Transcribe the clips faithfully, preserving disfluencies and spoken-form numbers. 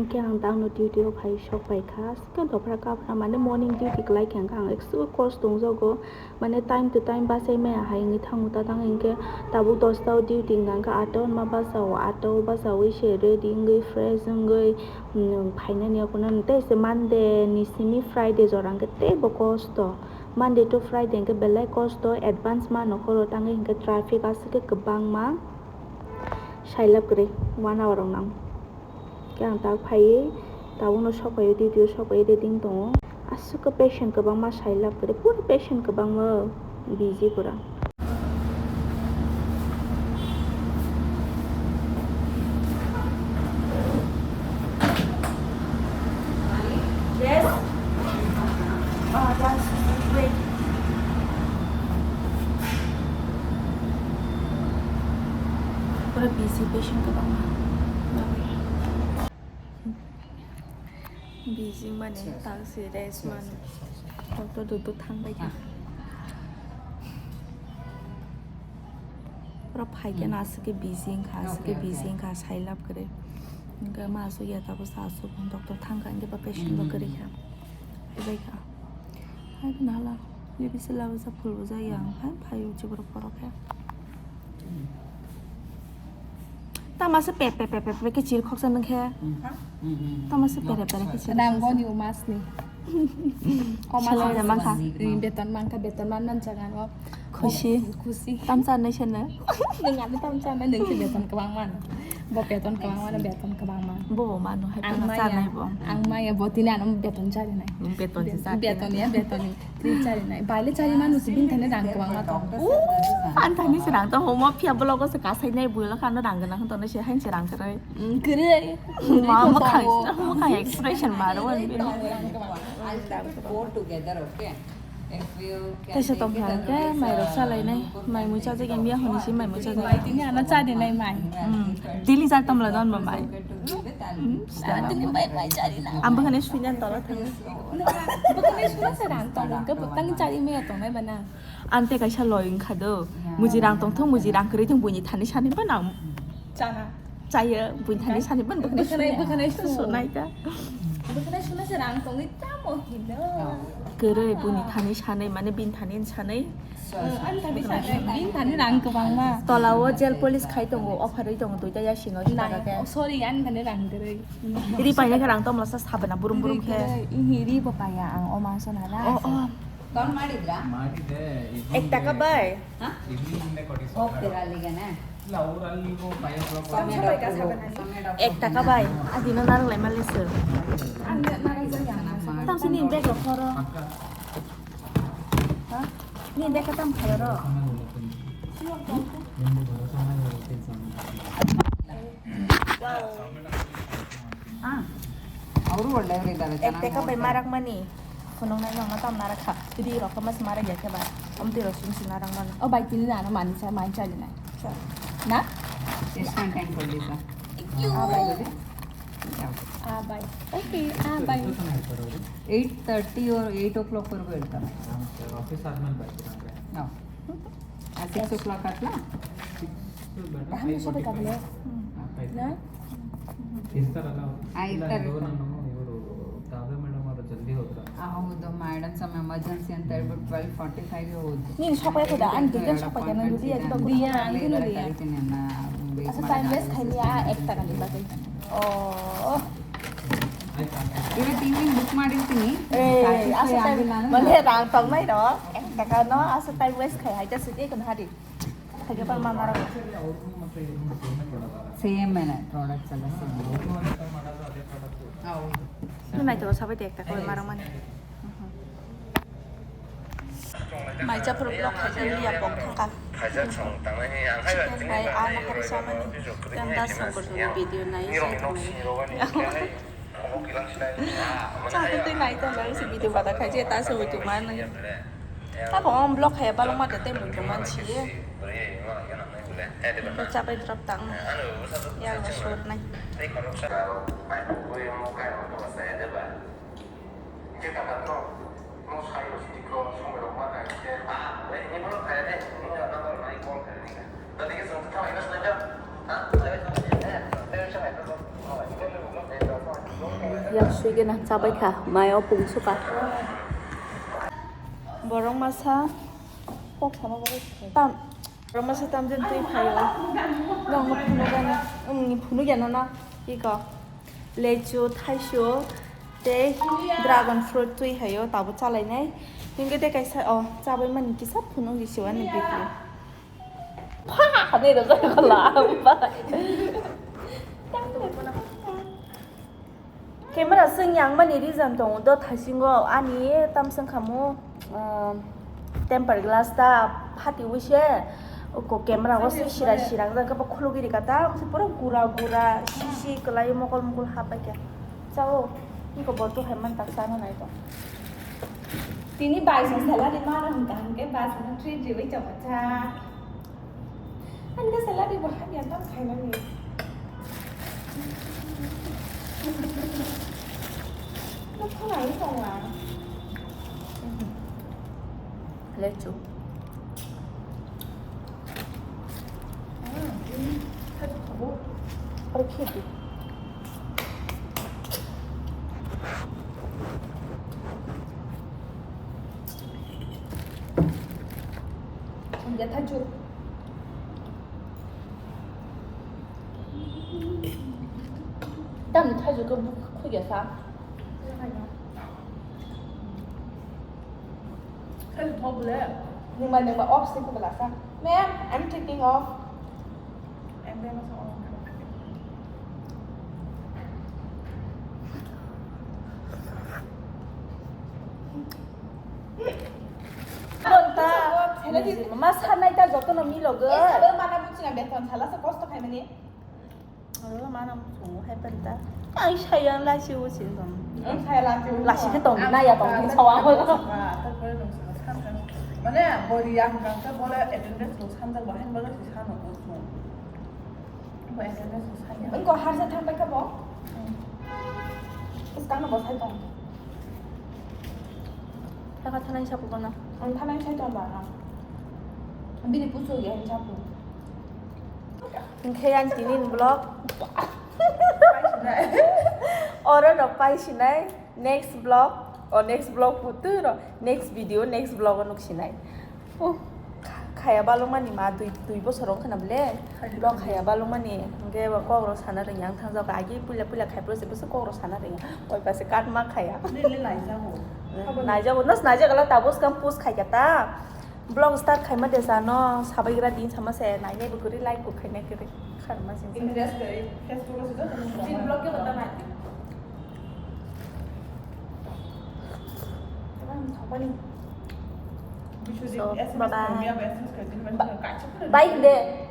Hinkhe ang tangno duty o phai sok pai kha, swkang dophra kaphra mane morning duty kwlai kha, hinkhe ang ekso kosto wngjago, mane time to time bachai maya hai wngwi thango ta tang, hinkhe tabuk dosta o duty wngkha, hinkhe atta o ma bachao, atta o bachawi se ready wngwi fresh wngwi, mm, phainani okono tei se Monday ni simi Friday jora hinkhe teibo kosto, Monday to Friday hinkhe belai kosto, advance ma nokhoro tangwi hinkhe traffic aswk khe kwbangma, sailab kwrwi one hour rok nang. Khe ang tak phaiwi tabukno sok phaiwi duty o sok phaiwi ready wng tongo. Aswk khe patient kwbangma sailab kwrwi, pura patient kwbangma busy pura. Yes. Oh, just wait. Pura busy patient kwbangma. Busy mani tak se rest mano. Doctor dudu thang bai kha. Pura phai khe aswk khe busy wngkha, aswk khe busy wngkha, sailab kwrwi. Hinkhe ma aswk ya tabuk sa aswk doctor thang kha, hinkhe ba patient bo kwrwi kha. Phai bai kha. Hai nala, ye bisi labo sa phul bo jaya, hai phai o chiboro phoro khe. Tama se pe pe pe pe pe ke chir khoksa nang khe. Tama se pere pere ke chir. Rang khoksa. Boni umas ni. Koma salai da mangkha. Beton mangkha, beton man man jangan o. Khusi. Khusi. Tamsa nai sana. Nang ano tamsa nai nang se beton kwbang man. Bo beton kwbang man, beton kwbang man. Bo mano hai. Ang maya, ang maya bo tini ano beton chari nai. Beton se chari. Beton ya, beton. Twi chari nai. Baile chari manu si bini thani rang kwbangma tong. Ani thani se rang tong, omo phiya blogo se kasai nai, builo khano rang gwnang tong se hain se rang kwrwi. Kwrwi. Ma, mwkhang, mwkhang expression maro ani bini. I'll start with four together, okay? If you can. Tei se tong kha ke mai rok salai nai, mai mui chajak india honi si mai mui chajak. Tini ano chari nai mai. Daily char tong la don bo mai. Tini mai mai chari na. Ang bwkhani suina tola thang. Bwkhani suna se rang tong, hwnkhe bwtang chari maya tongnai ba nang. Ante kaisa loi wngkha do. Muji rang tong thung, muji rang kwrwi thung, buini thani sani ba nang. Chana. Chaya, buini thani sani ba bwkhani suna. Bwkhani suna. Sunai ta. Bwkhani suna se rang tongwi tamo hino. Kwrwi buini thani sani, mane bini thani sani. Ani thani sani, bini thani rang kwbangma. Tola o gel polish khai tongo, offer oi tongo, duita ya singo. Sorry, ani thani rang kwrwi. Ri paina khe rang tong masa sabana burum burum khe. Ri bo paya ang o ma sona ra. Oh, oh. Ton madidra? Ek taka bai. Ha? Ek taka bai. Adino narang lai mali sir. Tam sini bag lo khoro. Ha? Ni bag tam khoro. Wow. Ah. ಅವರು ಒಳ್ಳೆಯವರಿದ್ದಾರೆ. Ek taka bai marak mani. Khunung nai nang tam narak kha. Tidi rok mas marak ya khe ba. Om tiro sum sum narang mani. O bai tini na mani sa mai chali nai. Na? Thank you. Ah bai. Okay, ah bai. Eight thirty or eight o'clock ವರೆಗೂ ಇರ್ತಾರೆ. ಆರಾಮ್ sir, office ಆದ್ಮೇಲೆ ಬರ್ತೀರಾ ಅಂದ್ರೆ? ಹಾ. Six o'clock ಅತ್ಲಾ? ಇರ್ತಾರಲ್ಲ ಅವ್ರು. ಆ, ಇರ್ತಾರೆ. ನಾನು ಇವರು ಕಾವ್ಯ ಮೇಡಮ್ ಅವರು ಜಲ್ದಿ ಹೋದ್ರ? ಆ, ಹೌದು, ಮೇಡಮ್ ಸಮ್ ಎಮರ್ಜೆನ್ಸಿ ಅಂತ ಹೇಳ್ಬಿಟ್ಟು ಟ್ವೆಲ್ವ್ ಫಾರ್ಟಿ ಫೈವ್ ಹೋದ್ರು. ನೀನು ಶಾಪ್ ಆಯ್ತದ? ಅಂತ ಶಾಪ್ ಆಯ್ತಾ? ನಾನು ದುಡ್ಡು ಯಾಕೆ ತಗೊಂಡು? ಕರಿತೀನಿ ಅಣ್ಣ, ವೇಟ್ ಅಸ ಟೈಮ್ ವೇಸ್ಟ್ ಖಾಲಿ ಆ ಎಕ್ ತಗೊಂಡಿಲ್ಲ. ಓ. ಇವತ್ತು ಈವ್ನಿಂಗ್ ಬುಕ್ ಮಾಡಿರ್ತೀನಿ. ಏ, ಅಸ ಟೈಮ್ ಮನೆ ರಾಂಗ್ ತಗೊಂಡೈನೋ. ಎಕ್ ತಗೊಂಡು ಅಸ ಟೈಮ್ ವೇಸ್ಟ್ ಖಾಲಿ ಆಯ್ತಾ? ಸಿಟಿ ಕನ್ ಹಾಡಿ. Same ಏನೆ ಪ್ರಾಡಕ್ಟ್ಸ್ ಎಲ್ಲ ಸೇಮ್. ಹೌದು. Nai to sabai tek tak marang mani. Mai cha pro block khaja liya pok thangka. Chicken bai ano hari samani. Yang das songkor video nai. Chakhe twi nai tongo, si video bada khai je ta se hoi tongma nai. Ta bo om block khai balok ma de tei mui tongma si. Hwnkhe chabai drop tang. Yang no sur nai. Yang sui gana chabai kha, mayo pung suka. Borok masa kok sama borok. Tam. Borok masa tamjani twi phaio. Nokno phunukgana, wngni phunukya nono. Iko. Lechu, thaisu, tei dragon fruit twi phaio, tabuk chalainai. Hinkhe tei kaisa, oh, chabai mani kisa phunukdi siwani video. Pha! Hanwi rwjak khala. Camera swng yang mani reason tongo do thaisingo ani tamsong khamu, um, temper glass ta phatiwi se uko camera o se sira sira jang khe bo khulugwi rika ta pura gura gura sisi kwlai mokol mokol hapai khe chao niko bo to hai man tak chana nai tong. Tini bai song salary mano hwnkha hwnkhe bus no treat riwi chama cha. Ani ka salary bo hamya tam khaimani. No phone ai tongla. Lechu. Aro khedi. Ya thaju. Tamni thaju ko buk khugya sa. Nima nima off sih ko belasa. Ma'am, I'm taking off. Bonta. Ma sanai ta joto no milogo. Mana buchinga beton sala sa kosto khaimani. Mana muchungo hai penta. Ai saya lasi usin tong. Lasi ke tong na ya tong sawa. Mane bori yang kang ta bole attendance lo sanjak bahai bole si sano. Engko harsa thang pai kha bo. Skang no bo sai tong. Thaka thanai sapu kono. Ang thanai sai tong ba na. Bini pusu ya hin sapu. Hingkhe ang tini ni vlog. Oro no pai sinai. Next vlog, o next vlog putu ro, next video, next vlog o nuk sinai. Uh, kha-, khaya balokmani ma dui, dui bosor wngkha na bole. Vlog khaya balokmani, hingke bo kok rok sana rwngya, ang thangjak agi puila puila khai phuru se bwswk kok rok sana rwngya. Oi pase kat ma khaya. Nini naijago. Naijago, nos naijago la tabuk swkang post khaikha ta. Vlog start khaima de sano, sabaigra din sama se, nainai bo kwrwi like bo khainai kwrwi. Kharma sing. Interest kwrwi, Facebook o se joto nung. Din vlog ke bata nai. Biswajit S M S bye bye. Bye de.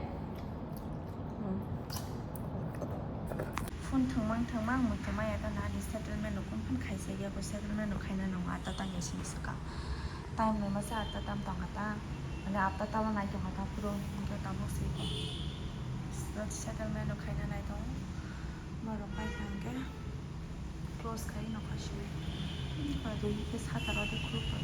Phone thwngmang thwngmang, muthungma ya ta nani settlement rok kung phan khaisa ya bo settlement rok khaina nung ata tang ya sini swkang. Time no masa atta tam tong kha ta, mane atta tamo nai tong kha ta puro, hingke tabuk se settlement rok khaina nai tongo, borok pai kha hingke close khai nokha simi, aro hingke saka rok de khuluk.